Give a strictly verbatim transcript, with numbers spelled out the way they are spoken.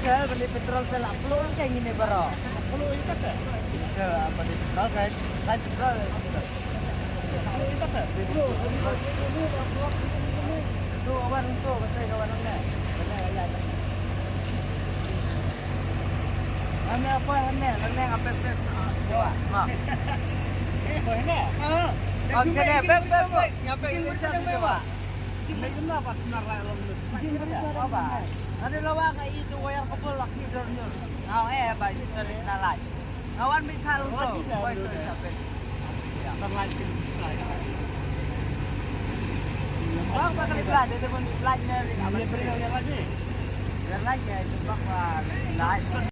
Petrol, beli petrol sa la puluh ka ngin ïa baroh. Puluh ita ka? Ita apa, beli petrol ka? Hai, petrol. Puluh ita ka? Puluh. Tu awan tu, betul, awan tu. Ane apa, ane, ane apa, apa? Jawa. Ha. Eh, apa ane? Ah. Okey deh, beb, beb, beb. Nyampe kita Jawa. Ada lawa ka itu wayar kebul lagi dornya. Aw, eh, ba itu dari nalai. Awan bitar tu. Wai tu sampai. Bang, bakal dibelah, dia pun dibelah ni. Dia beri dia lagi. Dia lagi, eh, sebab, ah, lain.